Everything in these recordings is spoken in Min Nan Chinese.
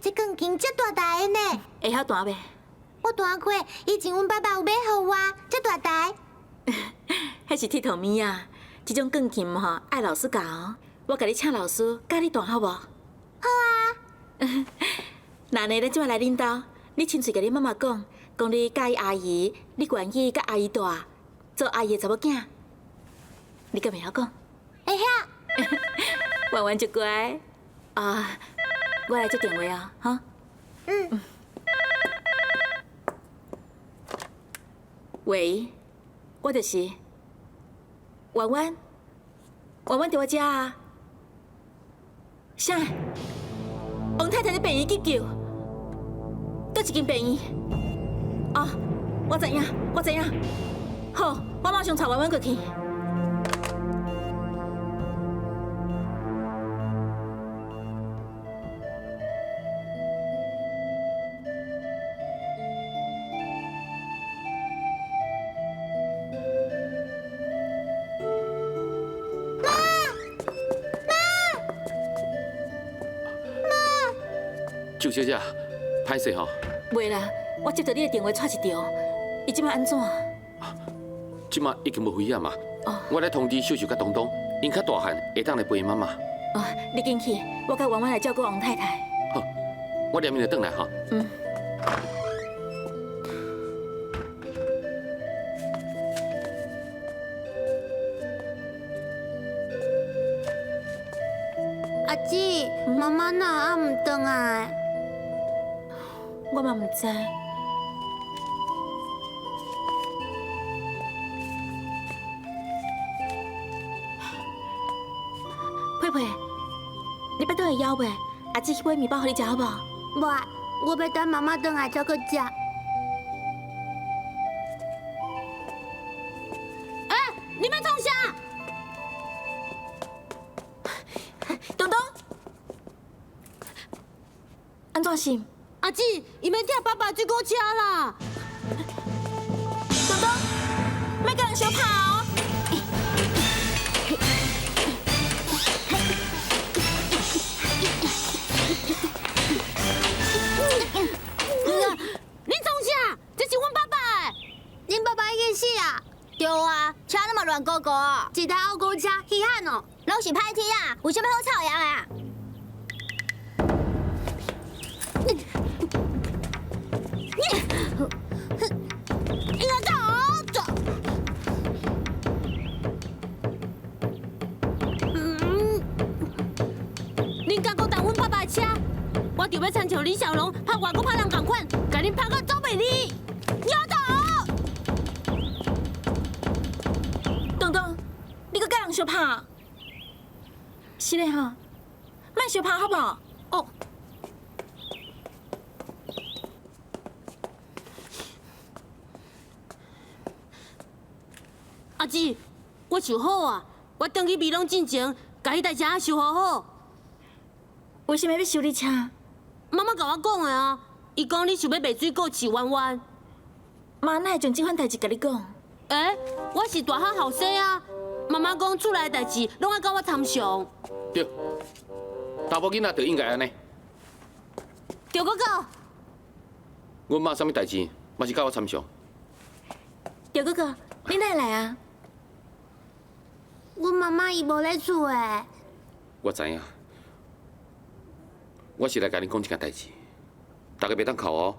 這鋼琴遮大台的呢。會曉彈袂？我彈過，以前阮爸爸有買予我，遮大台。彼是鐵頭物仔，這種鋼琴吼愛老師教哦。我共你請老師教你彈好無？好啊。那呢，咱這擺來恁兜，你親喙共你媽媽講，講你佮意阿姨，你願意佮阿姨蹛，做阿姨的查某囝，你敢會曉講？會曉。婉婉就乖啊，我來接電話啊，哈。嗯。喂，我就是婉婉，婉婉佇我遮啊。啥？王太太佇病院急救，佗一間病院？哦，我知影，我知影。好，我馬上帶婉婉過去。周小姐，歹勢吼。袂啦，我接到你的電話，掣一條。伊這擺按怎？這擺已經無危險啊。我來通知秀秀佮東東，𪜶較大漢，會當來陪媽媽。哦，你緊去，我佮婉婉來照顧王太太。好，我連面就轉來吼。嗯。阿姊，媽媽哪猶毋轉來？我嘛毋知。佩佩，你腹肚會枵袂？阿姊去買麵包予你食好無？無，我欲等媽媽轉來才閣食。欸，你欲創啥？東東，按怎是？阿姊，伊欲拆爸爸水果車啦！東東，莫共人相拍哦！你創啥？這是阮爸爸的。恁爸爸已經死啊？對啊，車那麼亂糊糊，一台烏龜車，稀罕哦！攏是歹鐵啊，有啥物好臭樣啊？應該走走。恁敢閣動阮爸爸的車，我就欲親像李小龍拍外國拍人仝款，共恁拍到走袂離。丫頭，東東，你閣佮人相拍？是嘞吼，莫相拍好無？哦。阿姊，我想好啊，我轉去美濃進前，共彼台車修好好。為啥物欲修你車？媽媽共我講的啊，伊講你想欲賣水果飼彎彎。媽哪會將這款代誌共你講？欸，我是大漢後生啊，媽媽講厝內的代誌攏愛共我參詳。對，查某囡仔就應該按呢。對哥哥。阮媽啥物代誌嘛是共我參詳。對哥哥，你哪會來啊？阮媽媽伊無咧厝的。我知影，我是來共恁講一件代誌，大家袂當哭哦，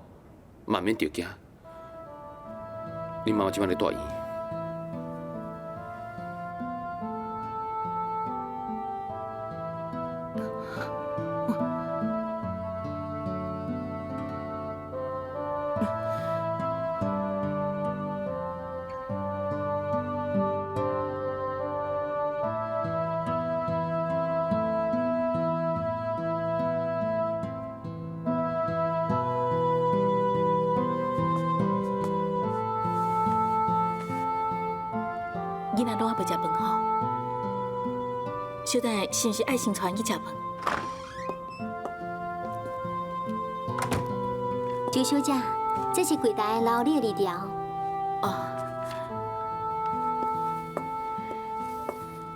嘛毋免著驚。恁媽媽這擺咧住院。囡仔攏猶未食飯吼，小等下是毋是愛先帶𪜶去食飯？周小姐，這是櫃台留你的字條。哦，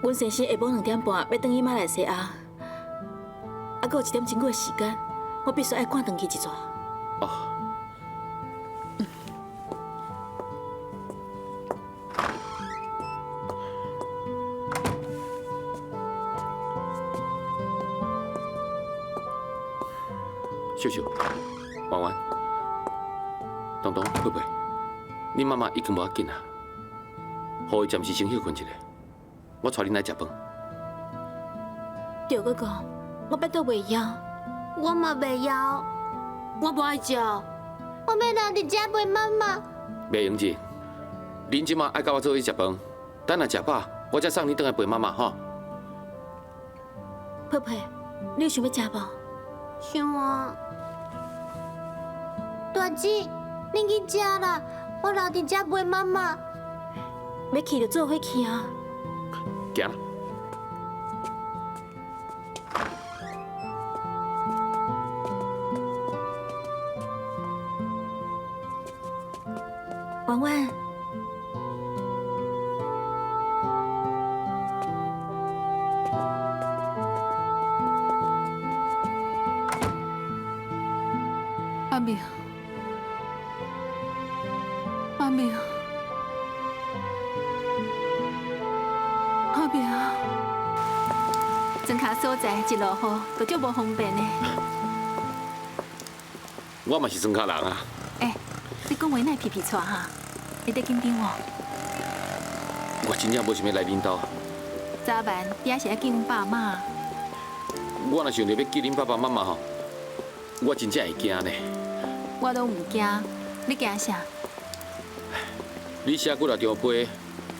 阮先生下晡2點半欲轉去馬來西亞，猶閣有一點鐘久的時間，我必須愛趕轉去一逝。哦。秀秀，婉婉，東東，佩佩，你媽媽已經無要緊啊，予伊暫時先歇睏一下，我帶恁來食飯。對哥哥，我腹肚袂枵。我嘛袂枵，我無愛食。我欲留佇遮陪媽媽。袂用得，恁這馬愛佮我做伙食飯，等下食飽，我才送你轉來陪媽媽吼。佩佩，你有想欲食無？想啊。大姊，恁去食啦，我留佇遮陪媽媽。欲去就做伙去啊。行啦。婉婉，阿明，阿明，阿明，庄跤所在一落雨就足無方便的。我嘛是莊跤人啊。欸，你講話哪會皮皮剉哈？你佇緊張哦？我真正無想欲來恁兜。早晚你還是愛見阮爸媽。我若想著欲見恁爸爸媽媽吼，我真正會驚呢。我攏毋驚，你驚啥？你寫幾若張批，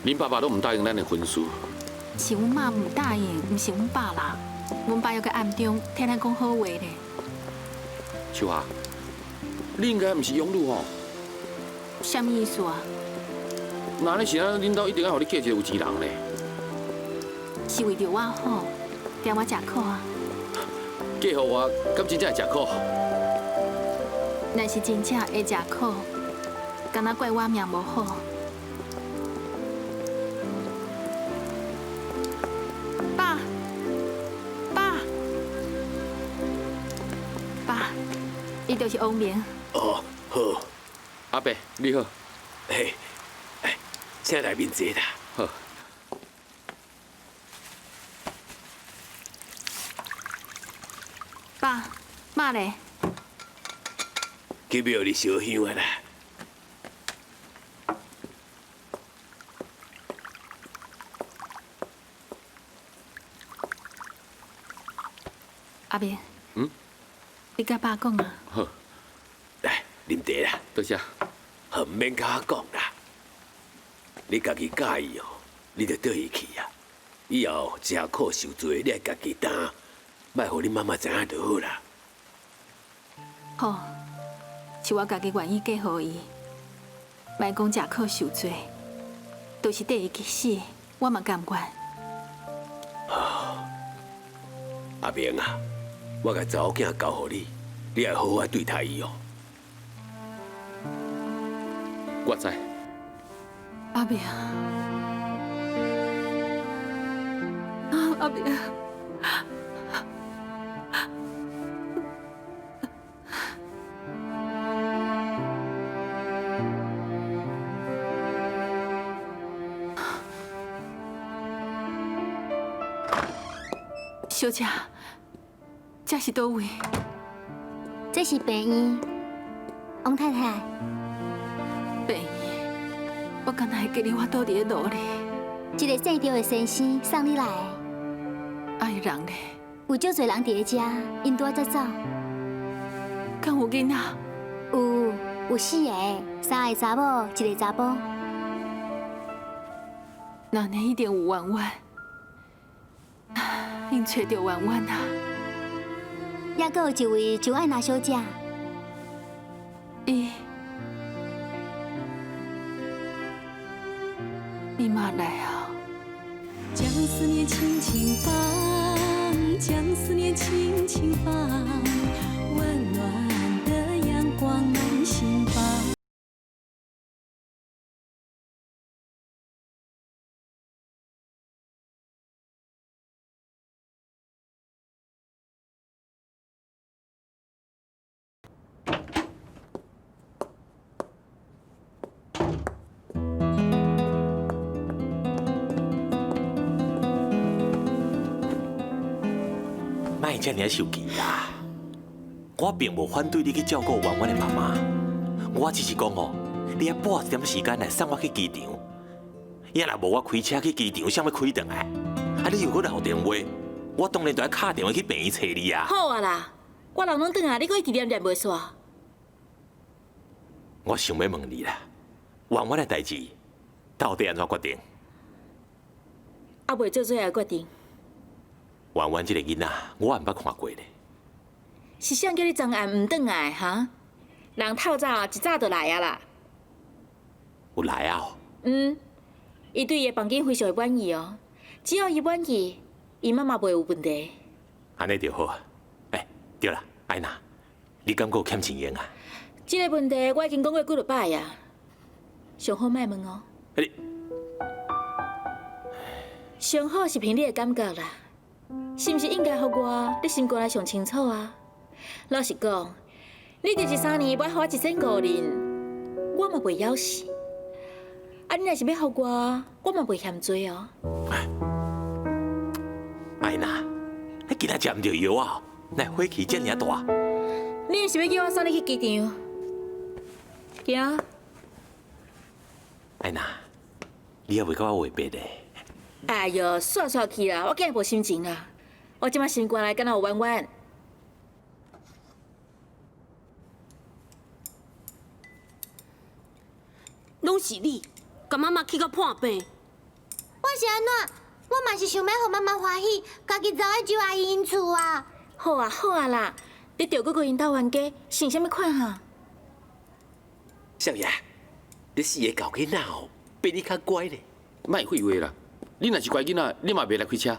恁爸爸攏毋答應咱的婚事。是阮媽毋答應，毋是阮爸啦。阮爸猶閣暗中替咱講好話咧。秋霞，你應該毋是養女吼？啥物意思啊？那你是按呢，恁兜一定愛予你嫁一個有錢人咧。是為著我好，驚我食苦啊。嫁予我，敢真正會食苦？若是真正會食苦，敢若怪我命無好。爸，爸，爸，伊就是王明。哦，好。阿伯，你好。嘿，哎，請內面坐啦。好。爸，媽咧？去廟裡燒香啊啦。阿明。嗯。你佮爸講啊。好。來，啉茶啦。多謝。好，毋免佮我講啦。你家己佮意哦，你就綴伊去啊。以後食苦受罪，你愛家己擔，莫予恁媽媽知影就好啦。好，是我家己願意嫁予伊，莫講食苦受罪，就是綴伊去死，我嘛甘願。阿明啊，我共查某囝交予你，你愛好好對待伊哦。我知。阿明，啊，阿明。小姐，這是佗位？這是病院，王太太。病院，我敢若會記得我倒佇咧路裡。一个姓趙的先生送你來的。啊，伊人咧？有足濟人佇咧遮，𪜶拄仔才走。敢有囡仔？有，有四个，三個查某，一个查埔。那呢一定有婉婉，𪜶揣著婉婉啊！猶閣有一位周愛娜小姐。伊，伊嘛來啊！將思念輕輕放，將思念輕輕放，溫暖的陽光滿心房。遮爾受氣啦。我並無反對你去照顧婉婉的媽媽，我只是講哦，你愛撥一點時間來送我去機場。伊若無我開車去機場，啥欲開轉來？啊，你又閣留電話，我當然就愛敲電話去病院揣你啊。好啊啦，我人攏轉來，你閣一直念念袂煞。我想欲問你啦，婉婉的代誌到底按怎決定？猶未做最後決定。婉婉這个囡仔，我毋捌看過咧。是啥叫你昨暗毋轉來哈？人透早一早就來啊啦。有來啊？嗯，伊對伊的房間非常滿意哦。只要伊滿意，伊媽媽袂有問題。按呢就好啊。欸，對啦，愛娜，你敢閣有欠錢用啊？這个問題我已經講過幾落擺啊，上好莫問哦。你上好是憑你的感覺啦，是毋是應該予我？你心肝內上清楚啊。老實講，你這一三年欲予我1500銀，我嘛袂枵死。啊，你若是欲予我，我嘛袂嫌濟哦。愛娜，你今仔食毋著藥啊？哪會火氣遮爾大？你毋是欲叫我送你去機場？行。愛娜，你猶未佮我話別咧？哎喲，煞煞去啦！我今日無心情啦，我這擺心肝內敢若有婉婉。攏是你，共媽媽氣到破病。我是按怎？我嘛是想欲予媽媽歡喜，家己走去周阿姨𪜶厝啊。好啊好啊啦，你照顧過𪜶兜冤家，成啥物款哈？少爺，你四个厚囡仔哦，比你較乖咧。莫廢話啦！你若是乖囡仔，你嘛袂來開車。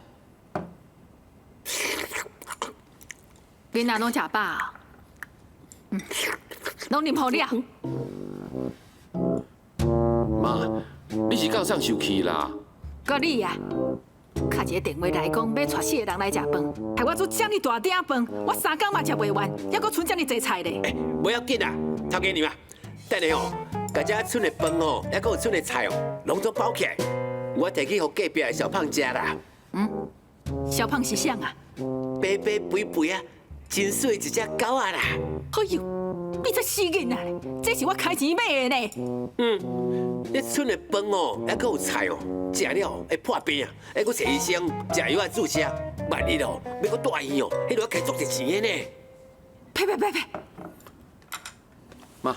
囡仔攏食飽，嗯，攏啉好了。媽，你是夠送受氣啦？閣你啊，敲一個電話來講，欲帶四個人來食飯，害我煮遮爾大鼎飯，我三工嘛食袂完，猶閣賰遮爾濟菜咧。欸，無要緊啦，頭家娘啊，等下吼，共這賰的飯哦，猶閣有賰的菜哦，攏總包起來，我提去予隔壁的小胖食啦。嗯，小胖是啥啊？白白肥肥啊，真媠一隻狗仔啦。哎喲，你這死囡仔，這是我開錢買的呢。嗯，你賰的飯哦，猶閣有菜哦，食了會破病啊，愛閣揣醫生，食藥仔注射，萬一哦，欲閣住院哦，彼就愛開足濟錢的呢。呸呸呸呸！媽，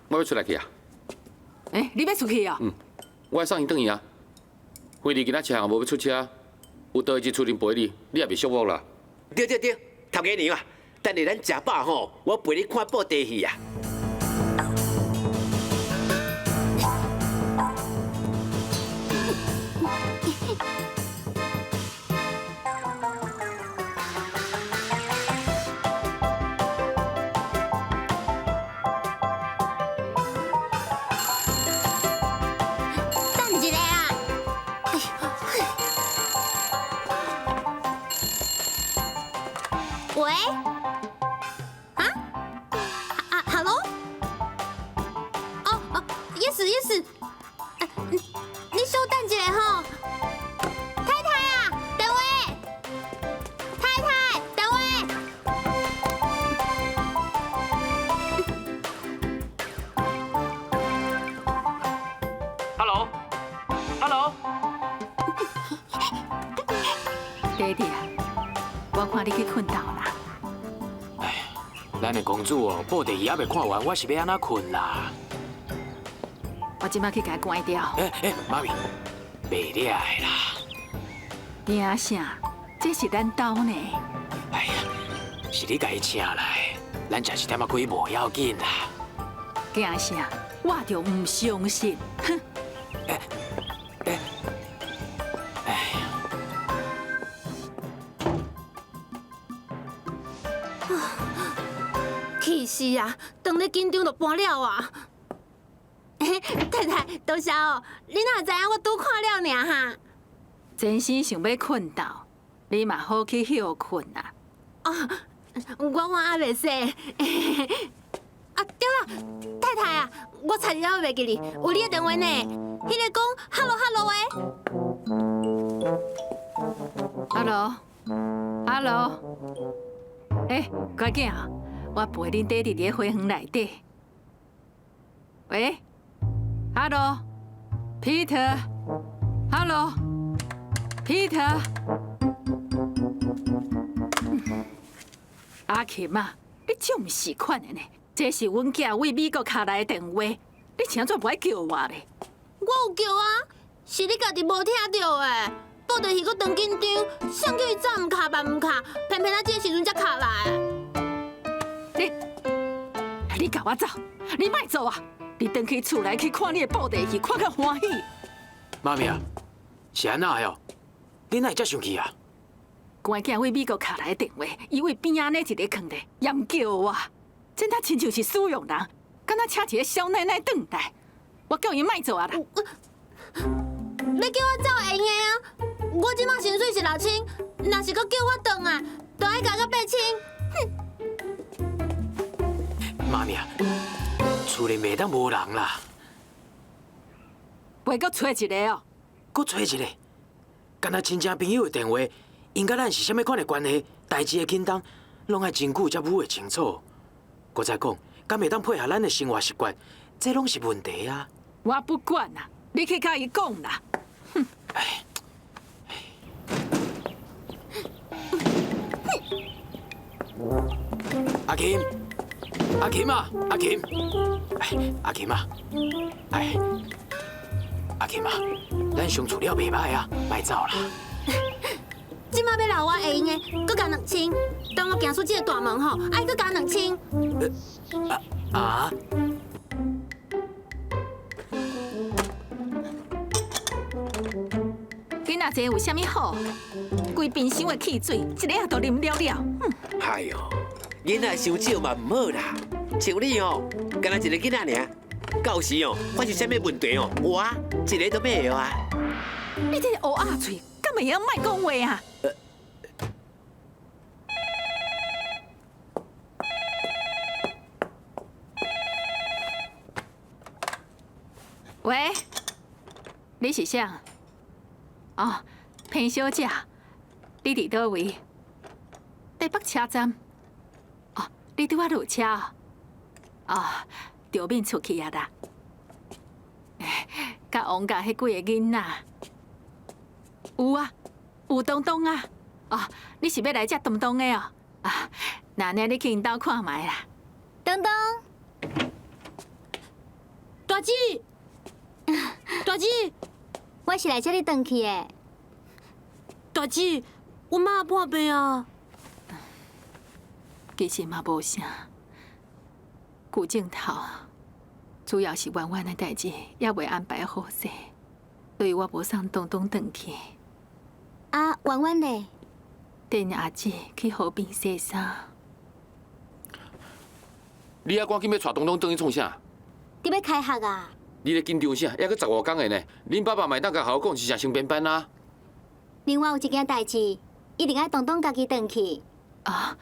我欲出來去啊。欸，你欲出去哦？嗯，我愛送伊轉去啊。惠利今仔車行無欲出車，有倒一日出面陪你，你也袂寂寞啦。對對對，頭家娘啊，等下咱食飽吼，我陪你看布袋戲啊。等一下啊！哎呦，喂？啊？啊，Hello？哦哦，Yes Yes。你稍等一下吼。太太啊，電話。太太，電話。 Hello，Hello。爹爹，我看你去睏著啦。哎，咱的公主哦，布袋戲猶未看完，我是欲按怎睏啦？我這擺去共伊關掉。欸欸，媽咪，袂掠的啦。驚啥？這是咱兜呢。哎呀，是你共伊請來，咱食一點仔虧無要緊啦。驚啥？我就毋相信。哼！欸欸，哎呀！氣死啊！當咧緊張就搬了啊！太太，多謝哦，你哪會知影我拄看了爾哈？先生想欲睏著，你嘛好去歇睏啊。哦，我碗猶袂洗。啊，對啦，太太啊，我差一點袂記得，有你的電話呢，彼个講 hello hello 的。 Hello，Hello。欸，乖囝，我陪恁爹伫咧花园内底。喂，Hello，Peter，Hello，Peter。阿琴啊，你这毋是款的呢？这是阮囝为美国敲来的电话，你是按怎无爱叫我咧？我有叫啊，是你家己无听著的。布袋戏阁当紧张，谁叫伊早毋敲慢毋敲，偏偏啊这个时阵才敲来。你共我走，你莫走啊！你转去厝内去看你的布袋戏，看较欢喜。妈咪啊，是按怎的哦？你哪会遮生气啊？关囝为美国敲来的电话，伊位边仔呢一个囥咧，也毋叫我，真他亲像是使用人，敢若请一个小奶奶转来。我叫伊莫做啊啦！欲叫我走会用的啊！我这摆薪水是6000，若是阁叫我转来，就爱加到8000。哼！妈咪啊，厝里袂当无人啦。袂阁揣一个哦？阁揣一个？敢若亲戚朋友的电话，𪜶佮咱是啥物款的关系？代志的轻重，拢爱真久才摸会清楚。阁再讲，敢会当配合咱的生活习惯，这拢是问题啊！我不管啦，你去共伊讲啦。哼！哎。阿琴，阿琴啊，阿琴，哎，阿琴啊，哎，阿琴啊，咱相处了袂歹啊，莫走啦。这摆欲留我会用的，阁加2000。当我行出这个大门吼，爱阁加2000。啊？囡仔这有啥物好？规冰箱的汽水，一个仔都啉了了。哎哟，囡仔伤少嘛毋好啦。像你哦，干焦一个囡仔尔，到时哦发生啥物问题哦，我一个都袂会啊。你这个乌鸦喙，敢会晓莫讲话啊？喂，你是谁？哦，彭小姐，你伫佗位？台北车站。哦，你拄仔落车哦？哦，著免出去啊啦。佮王家彼几个囡仔，有啊，有东东啊。哦，你是欲来遮东东的哦？啊，那呢，你去𪜶兜看觅啦。东东，大姊，大姊，我是来接你转去的。大姊，阮妈破病啊。其实嘛无啥，旧镜头，主要是圆圆的代志犹未安排好势，所以我无送东东转去。啊，圆圆呢？等阿姊去河边洗衫。你犹赶紧欲带东东转去创啥？你欲开学啊？你咧紧张啥？犹阁15工的呢。恁爸爸嘛会当共校讲是啥先编班啊。另外有一件代志，一定爱东东家己转去。啊？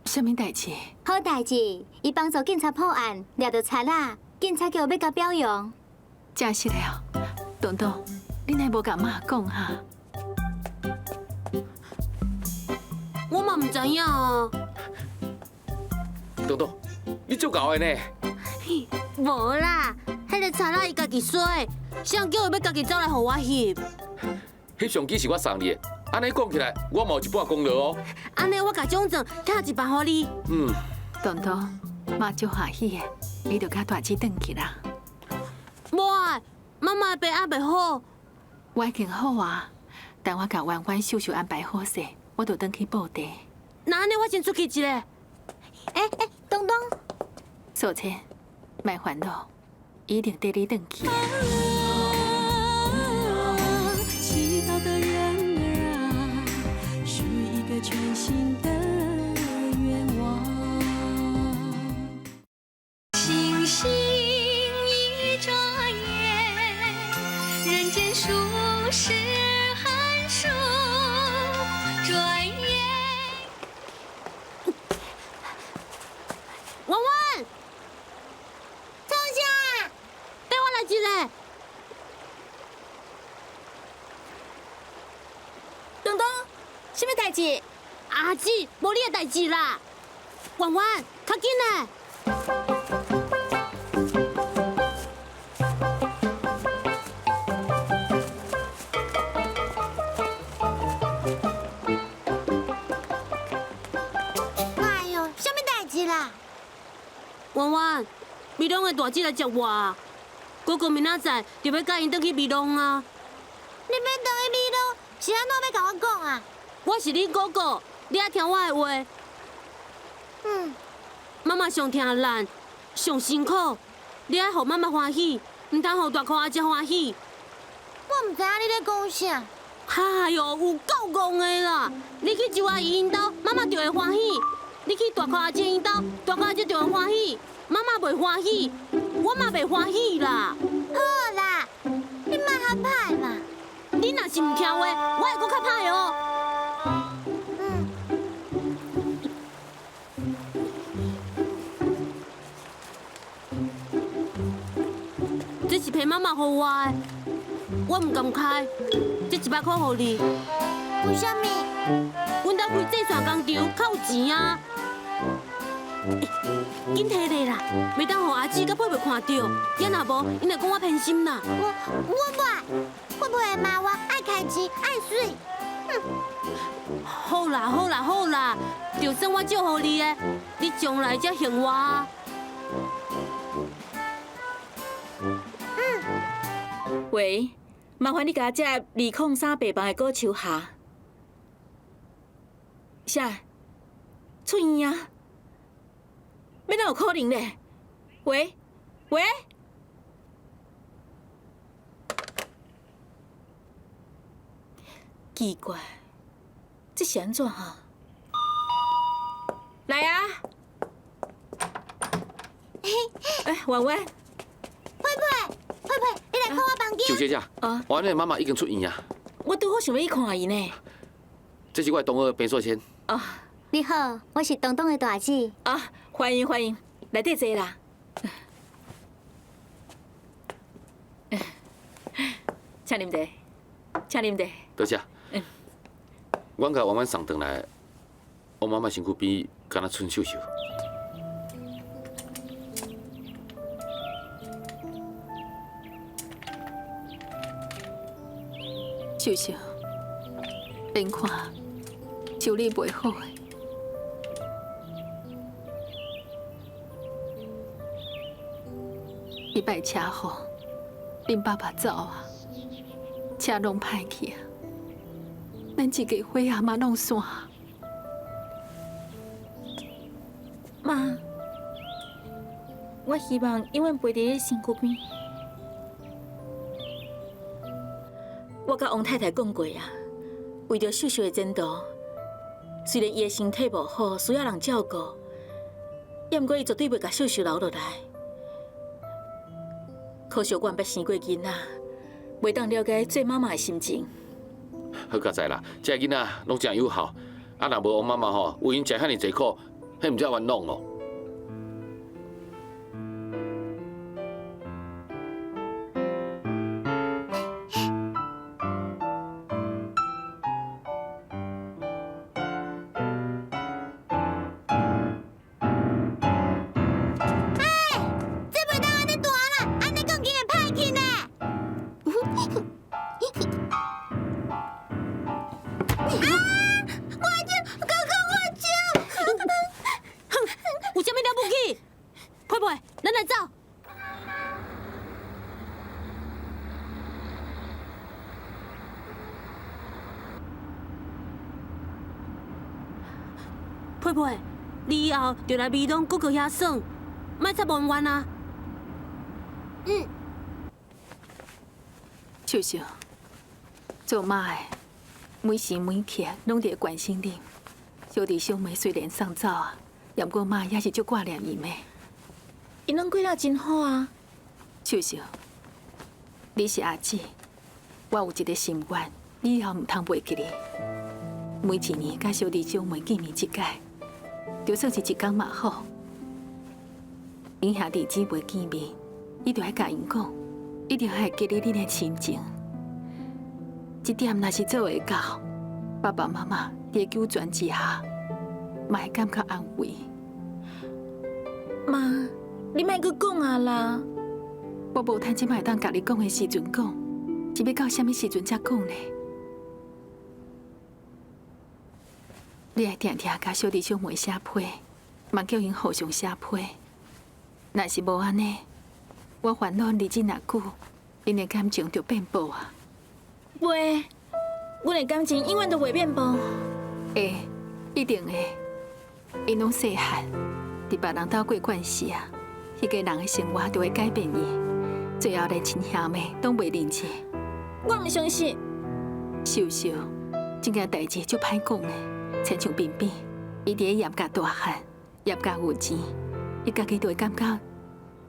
啥物代志？好代志，伊帮助警察破案，掠著贼仔，警察局欲共表扬。真实的哦，东东，你哪无共妈讲哈？我嘛毋知影啊。东东，你足𠢕的呢？无啦，彼个贼仔伊家己说，谁叫伊欲家己走来予我翕？翕相机是我送你的，按呢讲起来，我嘛有一半功劳哦。按呢，我共奖状拆一半予你。嗯。东东，妈足欢喜的，你就佮大姊转去啦。无爱，妈妈的病犹袂好。我已经好啊，等我共圆圆秀秀安排好势，我就转去报地。那按呢，我先出去一下。欸欸，东东。素清，莫烦恼，一定缀你转去。祈祷的人儿啊，许一个全新的愿望。星星一眨眼，人间数十寒暑，转眼。婉婉，创啥？缀我来一个。东东，啥物代志？阿姊，無你的代誌啦。婉婉，較緊來。哎喲，啥物代誌啦？婉婉，美濃的大姊來接我，哥哥明仔載就欲佮𪜶轉去美濃啊。你欲轉去美濃，是按怎欲共我講啊？我是恁哥哥，你愛聽我的話。嗯。媽媽上疼咱，上辛苦，你愛予媽媽歡喜，毋通予大箍阿姐歡喜。我毋知影你咧講啥。哎喲，有夠戇的啦！你去周阿姨𪜶兜，媽媽就會歡喜；你去大箍阿姐𪜶兜，大箍阿姐就會歡喜。媽媽袂歡喜，我嘛袂歡喜啦。好啦，你莫遐歹嘛。你若是毋聽話，我會閣較歹哦。這是彭媽媽予我的，我毋甘開，這100箍予你。為啥物？阮兜開製線工廠較有錢啊！緊提咧啦，袂當予阿姊佮佩佩看著，也若無，𪜶會講我偏心啦。我袂，我袂罵我愛開錢愛媠。哼！好啦好啦好啦，就算我借予你的，你將來才還我啊。喂，麻煩你共我接203病房的郭秋霞。啥？出院啊？欲哪有可能咧？喂，喂，奇怪，這是按怎哈？來啊！欸，婉婉。佩佩，佩佩，你來看我房間。周小姐，我的媽媽已經出院啊。我拄好想欲去看伊呢。這是我的同學彭素芊。哦，你好，我是東東的大姊。啊，歡迎歡迎，內底坐啦。請啉茶，請啉茶。多謝。嗯。阮共婉婉送轉來，我媽媽身軀邊敢若賰秀秀。秀秀，免看，修理袂好的。彼摆车祸，恁爸爸走啊，车弄歹去啊，咱一家伙仔嘛拢散。媽，我希望永遠陪佇你身軀邊。我佮王太太講過啊，為著秀秀的前途，雖然伊的身體無好，需要人照顧，也毋過伊絕對袂共秀秀留落來。可惜我毋捌生過囡仔，袂當了解做媽媽的心情。好佳哉啦，這个囡仔攏誠有孝，啊，若無王媽媽吼，為𪜶食遐爾濟苦，彼毋才冤枉哦。佩佩，你以後就來美濃哥哥遐耍，莫插冤冤啊！嗯。秀秀，做媽的，每時每刻攏佇關心恁。小弟小妹雖然送走啊，也毋過媽也是足掛念𪜶的。𪜶攏過得真好啊。秀秀，你是阿姊，我有一個心願，你以後毋通袂記哩。每一年佮小弟小妹見面一擺。就算是一工嘛好，恁兄弟姊妹見面，你就愛共𪜶講，一定愛記得恁的親情。這點若是做會到，爸爸媽媽伫求全之下，嘛會感覺安慰。媽，你莫閣講啊啦！我無趁這擺會當共你講的時陣講，是欲到啥物時陣才講呢？你愛定定共小弟小妹寫批，嘛叫𪜶互相寫批。若是無按呢，我煩惱日子若久，𪜶的感情就變薄啊。袂，阮的感情永遠都袂變薄。會，一定會。𪜶攏細漢，佇別人兜過慣時啊，彼個人的生活就會改變伊，最後連親兄妹攏袂認得。我毋相信。秀秀，這件代誌足歹講的，親像彬彬，伊佇咧葉家大漢，葉家有錢，伊家己就會感覺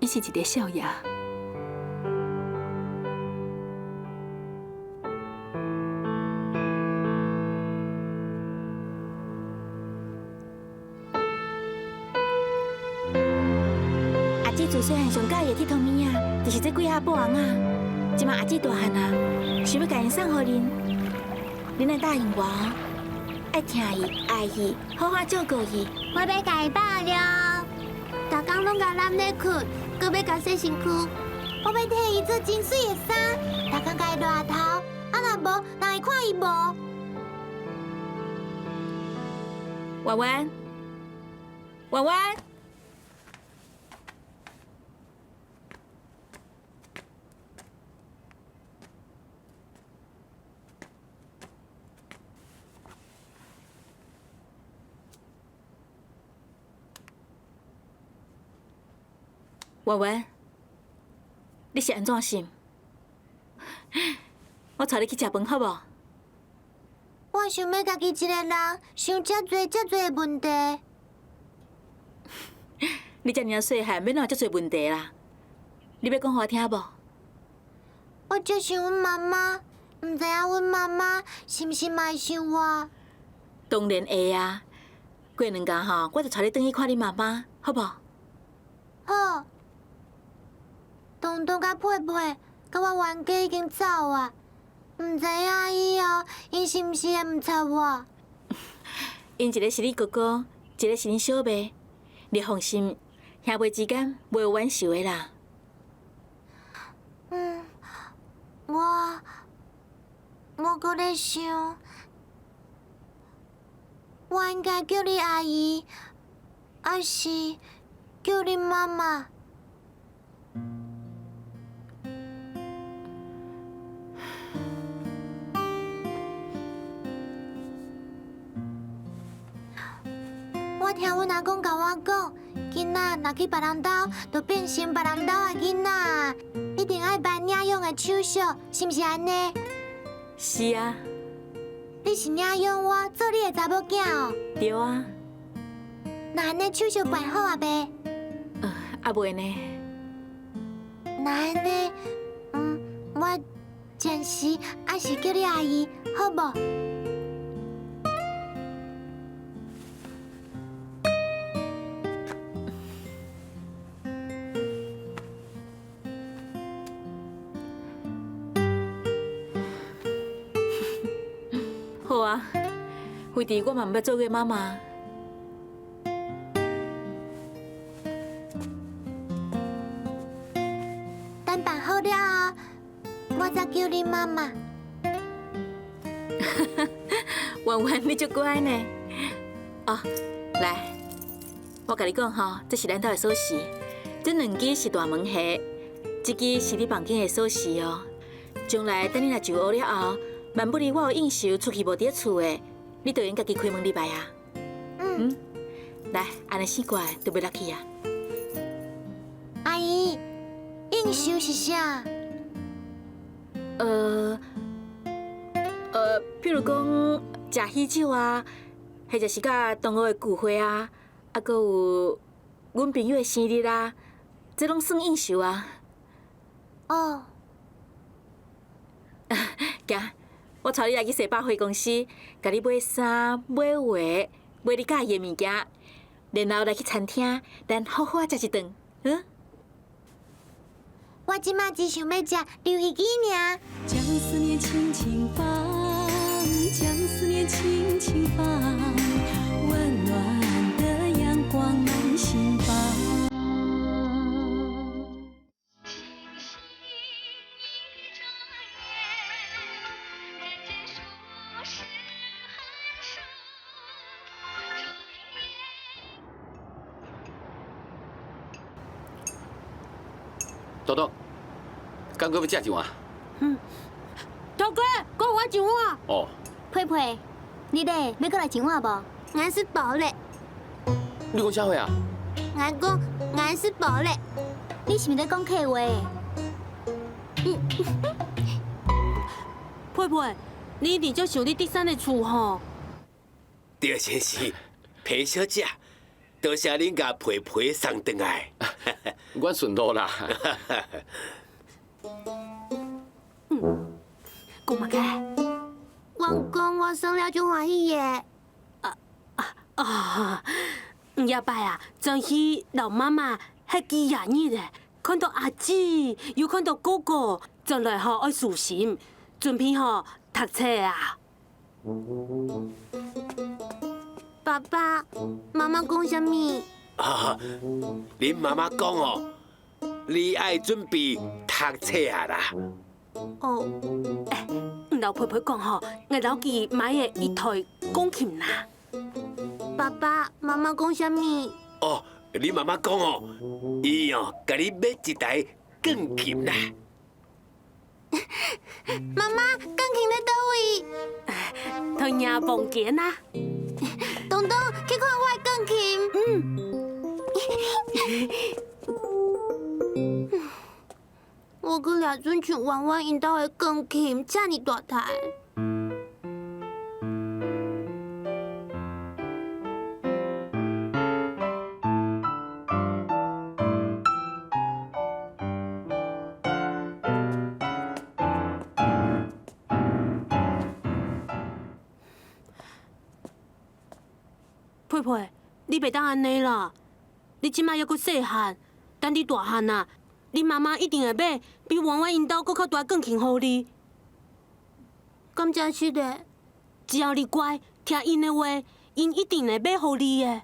伊是一个少爺。阿姊自細漢上佮意的鐵頭物仔，就是這幾盒布翁仔。這馬阿姊大漢啊，想欲共𪜶送予恁，恁愛答應我，愛疼伊、愛伊，好好照顧伊。我欲共伊放尿，逐工攏共攬咧睏，閣欲共洗身軀。我欲替伊做真媠的衫，逐工共伊捋頭，啊若無，人會看伊無？婉婉，婉婉。婉婉，你是按怎想？我帶你去食飯好無？我想欲家己一个人想遮濟遮濟的問題。你遮爾仔細漢，欲哪有遮濟問題啦？你欲講予我聽無？我足想阮媽媽，毋知影阮媽媽是毋是嘛會想我？當然會啊！過兩工吼，我就帶你轉去看你媽媽，好無？好。東東佮佩佩，佮我冤家已經走啊，毋知影以後𪜶是毋是會毋插我？𪜶一个是你哥哥，一个是恁小妹，你放心，兄妹之間袂有冤仇的啦。嗯，我閣咧想，我應該叫你阿姨，抑是叫你媽媽？我聽阮阿公共我講，囡仔若去別人兜，就變成別人兜的囡仔，一定愛辦領養的手續，是毋是按呢？是啊。你是領養我做你的查某囝哦？對啊。那按呢手續辦好啊未？猶未呢。那按呢？我暫時還是叫你阿姨，好無？好啊，惠弟，我嘛毋捌做過媽媽。等辦好了後，我才叫你媽媽。婉婉，你足乖呢。哦，來，我共你講吼，這是咱兜的鎖匙，這兩支是大門鎖，這支是你房間的鎖匙哦。將來等你若就學了後，萬不利我有應酬出去無佇咧厝的，你就用家己開門入來啊。嗯。來，按呢四過來就袂落去啊。阿姨，應酬是啥？譬如講食喜酒啊，或者是佮同學的聚會啊，啊，閣有阮朋友的生日啊，這攏算應酬啊。哦。行，我帶你來去踅百貨公司，共你買衫、買鞋、買你佮意的物件，然後來去餐廳，咱好好仔食一頓，嗯？我這馬只想欲食溜魚羹爾。將思念輕輕放，將思念輕輕轻放，溫暖的陽光滿心房。豆豆，敢閣欲食一碗？嗯，頭家，閣予我一碗。哦。佩佩，你咧欲閣來一碗無？𠊎是飽咧。你講啥話啊？𠊎講𠊎是飽咧。你是毋是咧講客話？嗯。佩佩，你一定足想你竹山的厝吼？對，先生，裴小姐，多謝恁共佩佩送轉來。阮順路啦。嗯，講嘛開。我講我生了就歡喜的。啊！後擺啊，昨去老媽媽彼支夜日咧，看到阿姊，又看到哥哥，將來吼愛小心，準備吼讀冊啊。爸爸媽媽講啥物？啊！恁媽媽講哦，你愛準備讀冊啊啦。哦，欸，老婆婆講吼，𠊎老記買的一台鋼琴啦。爸爸媽媽講啥物？哦，你媽媽講哦，伊哦，共你買一台鋼琴啦。媽媽，鋼琴佇佗位？佇你房間啊。東東，去看我的鋼琴。嗯。我閣掠準像婉婉𪜶兜的鋼琴，遮爾大台。佩佩，你袂當按呢啦！你這擺猶閣細漢，等你大漢啊，你媽媽一定會買比婉婉𪜶兜閣較大鋼琴予你。敢真實的？只要你乖，聽𪜶的話，𪜶一定會買予你的。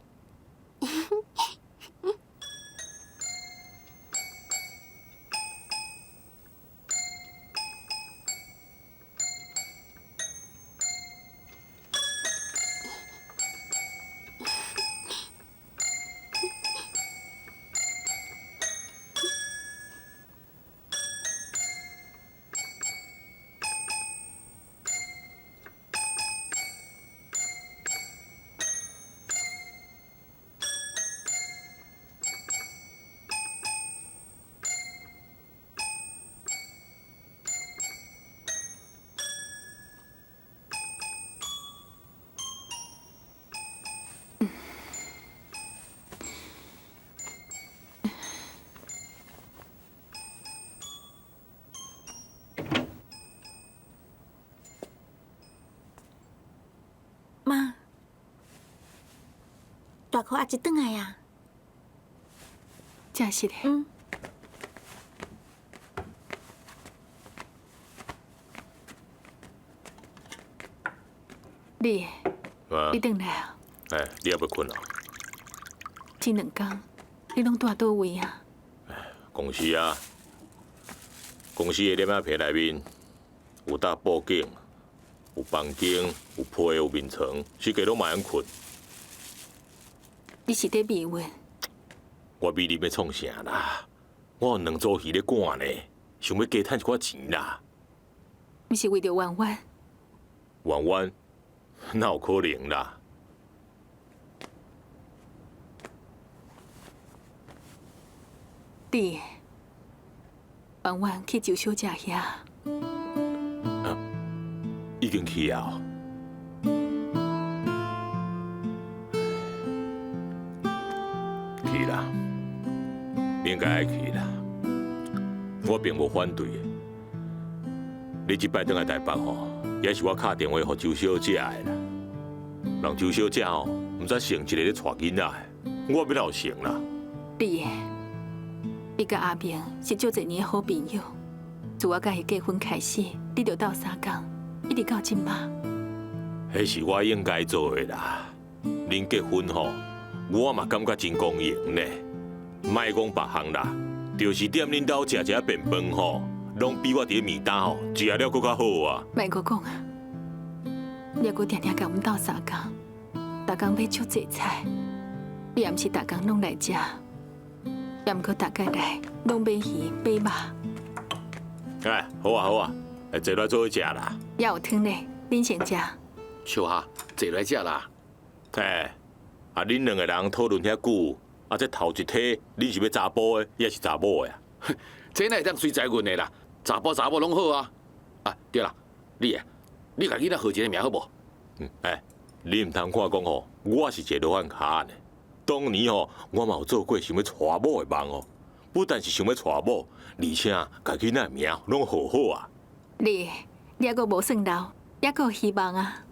媽，大哥阿姊轉來啊！真是的。嗯。你，你轉來啊？哎，你猶欲睏啊？這兩工你攏蹛佗位啊？公司啊，公司的簾仔皮內面有搭布景，有房間，有被，有眠床，四界攏袂曉睏。你是佇美阮？我美你欲創啥啦？我有兩組魚咧趕呢，想欲加趁一寡錢啦。毋是為著婉婉？婉婉，哪有可能啦？你，婉婉去周小姐遐。啊，已經去啊？去啦，應該愛去啦。我並無反對。你這擺轉來台北吼，也是我敲電話予周小姐的啦。人周小姐吼，毋知成一个咧帶囡仔的，我欲哪有成啦？你，你佮阿明是足濟年的好朋友，自我佮伊結婚開始，你就鬥相共，一直到這擺。彼是我應該做的啦。恁結婚吼，我嘛感覺真光榮呢。莫講別項啦，就是踮恁兜食一便飯吼，攏比我佇咧暝擔吼食了閣較好啊。莫閣講啊，你猶閣定定共阮鬥相共，逐工買足濟菜，你也毋是逐工攏來食，也毋過逐工來攏買魚買肉。哎，好啊好啊，坐來做伙食啦。也有湯咧，恁先食。笑哈，坐來食啦。哎，啊，恁兩個人討論遐久，啊，這頭一體，恁是欲查埔的，抑是查某的啊？這哪會當隨財運的啦？查埔查某攏好啊。啊，對啦，你啊，你共囡仔號一個名好無？嗯，哎，你毋通看講吼，我是一個羅漢跤呢。當年吼，我嘛有做過想欲娶某的夢哦。不但是想欲娶某，而且共囡仔的名攏號好啊。你，你猶閣無算老，猶閣有希望啊！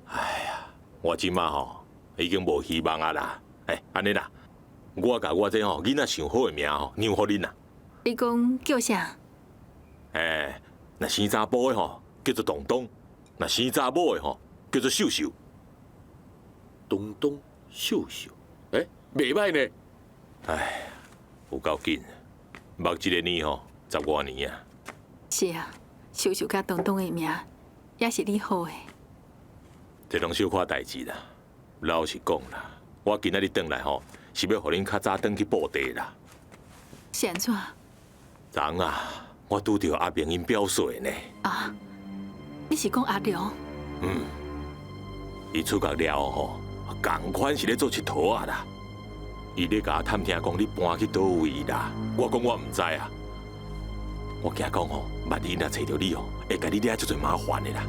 哎呀，我這馬吼已經無希望啊啦。哎，按呢啦，我共我這吼囡仔想好的名吼，讓予恁啦。你講叫啥？哎，若生查埔的吼，叫做東東；若生查某的吼，叫做秀秀。東東、秀秀，欸，袂歹呢。哎，有夠緊，目一個年吼，十外年啊。是啊，秀秀佮東東的名，也是你號的。這攏小可代誌啦。老實講啦，我今仔日轉來吼，是欲予恁較早轉去布袋啦。是按怎？昨昏啊，我拄著阿明𪜶表嫂呢。啊，你是講阿良？嗯，伊出國了後吼，仝款是咧做𨑨迌仔啦。伊咧共我探聽講你搬去佗位啦，我講我毋知啊。我驚講吼，萬一若揣著你哦，會共你惹足濟麻煩的啦。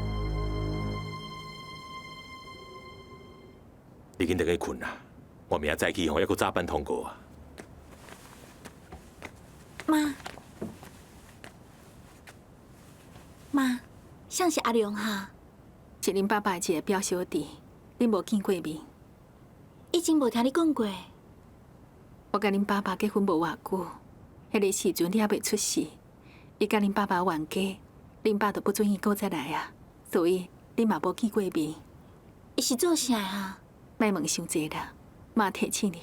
你緊轉去睏啦，我明仔早起吼，猶閣早班通告啊。媽，媽，誰是阿良哈？是恁爸爸的一個表小弟，恁無見過面。以前無聽你講過。我佮恁爸爸結婚無偌久，彼个時陣你猶未出世，伊佮恁爸爸冤家，恁爸就不准伊閣再來啊，所以恁嘛無見過面。伊是做啥的啊？莫問傷濟啦，媽提醒你，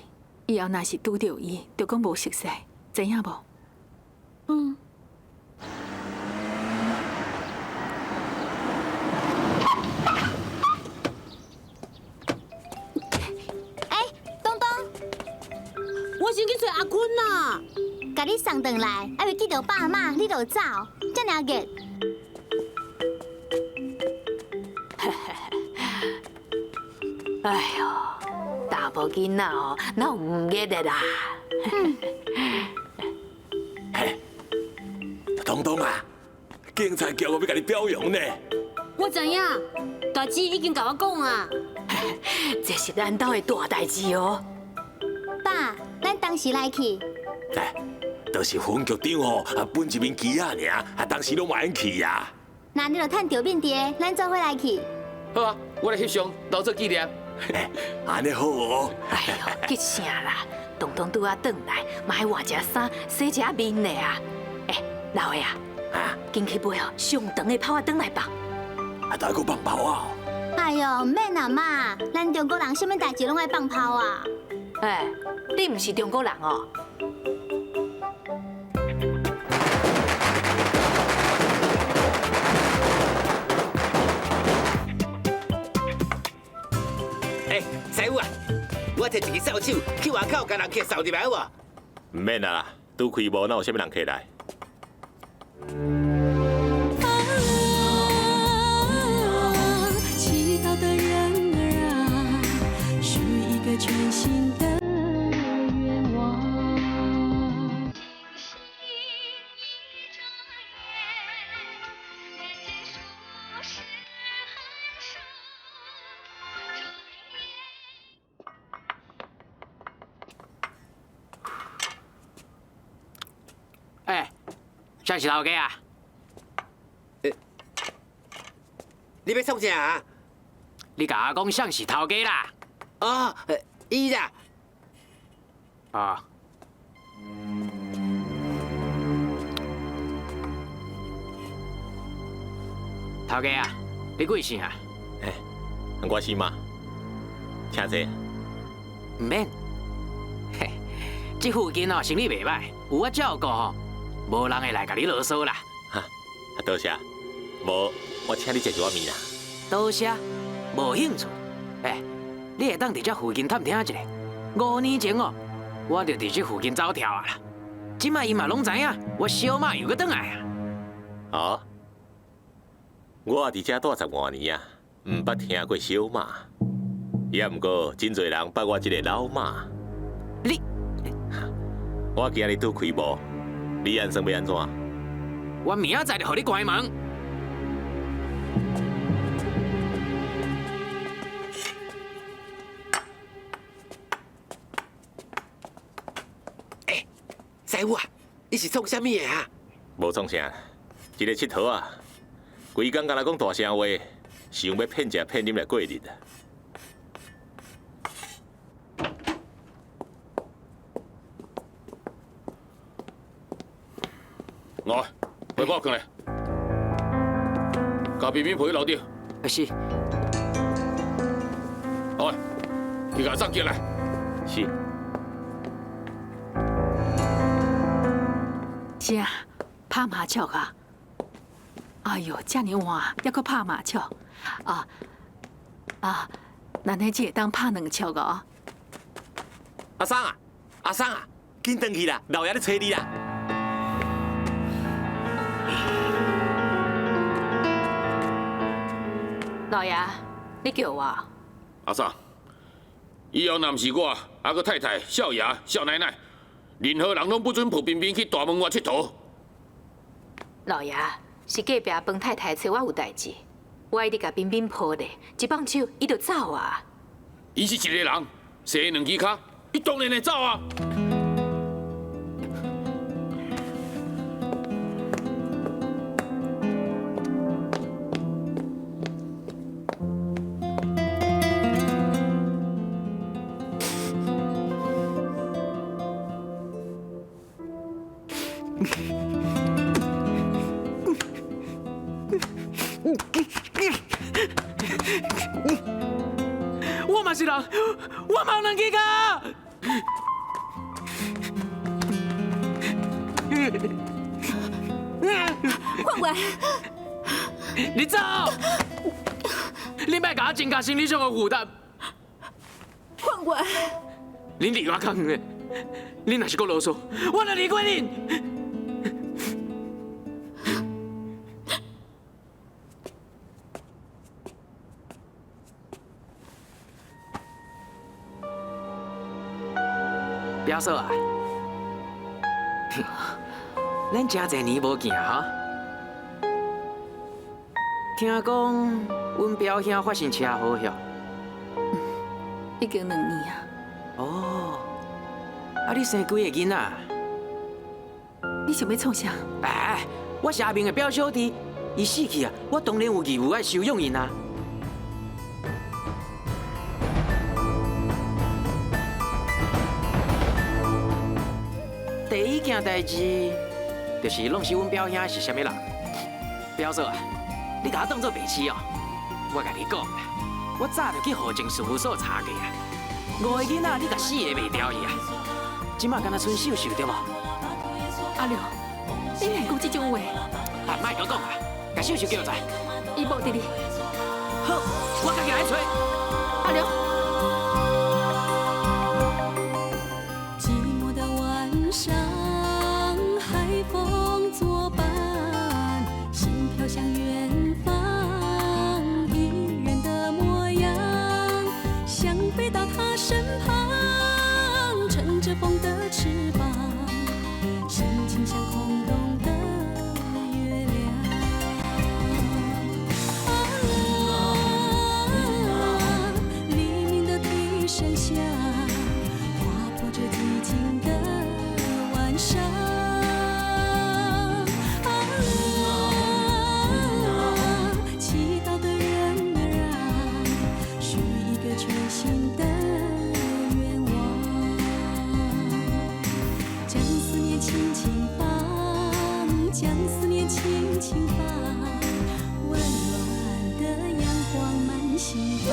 以後若是拄著伊，就講無熟似，知影無？嗯。欸，東東，我先去揣阿坤啦。共你送轉來，猶未見著爸媽，你就走，遮爾熱。哎喲，查埔囡仔哦，哪有毋熱的啦？嘿，東東啊，警察叫我欲共你表揚呢。我知影，大姊已經共我講啊。這是咱兜的大代誌哦。爸，咱當時來去。哎，就是分局長吼，啊分一面旗仔爾，啊當時攏嘛免去啊。那你就趁著面佇的，咱做伙來去。好啊，我來翕相，留做紀念。按呢好哦。哎喲，激啥啦？東東拄仔轉來，嘛愛換一下衫，洗一下面咧啊。欸，老的啊，緊去買哦，上長的炮仔轉來放。啊，都愛閣放炮啊？哎喲，毋免啦媽，咱中國人啥物代誌攏愛放炮啊。欸，你毋是中國人哦？欸，師傅啊，我提一支掃帚去外口共人客掃入來好無？毋免啊啦，拄開幕，哪有啥物人客來？祈禱的人兒啊，許一個全新的願望。欸，誰是頭家啊？你欲創啥啊？你共我講誰是頭家啦？哦，伊啦。啊。頭家啊，你貴姓啊？欸，我是妈，请坐。毋免。嘿，這附近哦，生意袂歹，有我照顧吼，無人會來共你囉嗦啦。哈，多謝。無，我請你食一碗麵啦。多謝，無興趣。欸，你會當佇這附近探聽一下。5年前哦，我就佇這附近走跳啊啦。這擺𪜶嘛攏知影，我小馬又閣轉來啊。哦，我佇遮住十外年啊，毋捌聽過小馬，也毋過真濟人捌我這个老馬。你，我今日拄開幕，你按算欲按怎？我明仔載就予你關門。欸，師傅啊，你是創啥物的啊？無創啥，一个𨑨迌仔，規工敢若講大聲話，想欲騙食騙啉來過日啊。來，回報過來，共彬彬抱去樓頂。是。來，去共送進來。是。啥？拍麻將啊？哎喲，遮爾晚猶閣拍麻將啊啊！咱彼只會當拍兩桌哦。阿桑啊，阿桑啊，緊轉去啦，老爺咧揣你啦。老爺，你叫我？阿桑，以後若毋是我，啊閣太太、少爺、少奶奶，任何人攏不准抱彬彬去大門外𨑨迌。老爺，是隔壁彭太太揣我有代誌，我一直共彬彬抱咧，一放手，伊就走啊。伊是一个人，踅兩支跤，伊當然會走啊。我嘛是人，我嘛有兩支跤。法官，你走！你莫共我增加心理上的負擔。法官，恁離我較遠的，恁若是閣囉嗦，我就離開恁。表嫂啊，咱誠濟年無見哈。聽講阮表兄發生車禍遐？已經2年啊。哦，啊你生幾個囡仔？你想欲創啥？哎，我是阿明的表小弟，伊死去啊，我當然有義務愛收養𪜶啊。第一件代誌，就是弄死阮表兄是啥物人。表嫂啊，你共我當做白痴哦！我共你講啦，我早就去戶政事務所查過啊，5個囡仔你共4個賣掉去啊，這馬敢若賰秀秀對無？阿良，你哪會講這種話？啊，莫閣講啊，共秀秀叫出來。伊無佇哩。好，我家己來揣。阿良。寂寞的晚上，海風作伴，心飄向遠方，一人的模樣，想飛到他身旁，乘著風的翅膀，心情像空洞的月亮。啊，黎明的笛聲響，劃破這寂靜的晚上。啊，祈禱的人兒啊，許一個全新的願望，將思念輕輕放，將思念輕輕放，溫暖的陽光滿心房。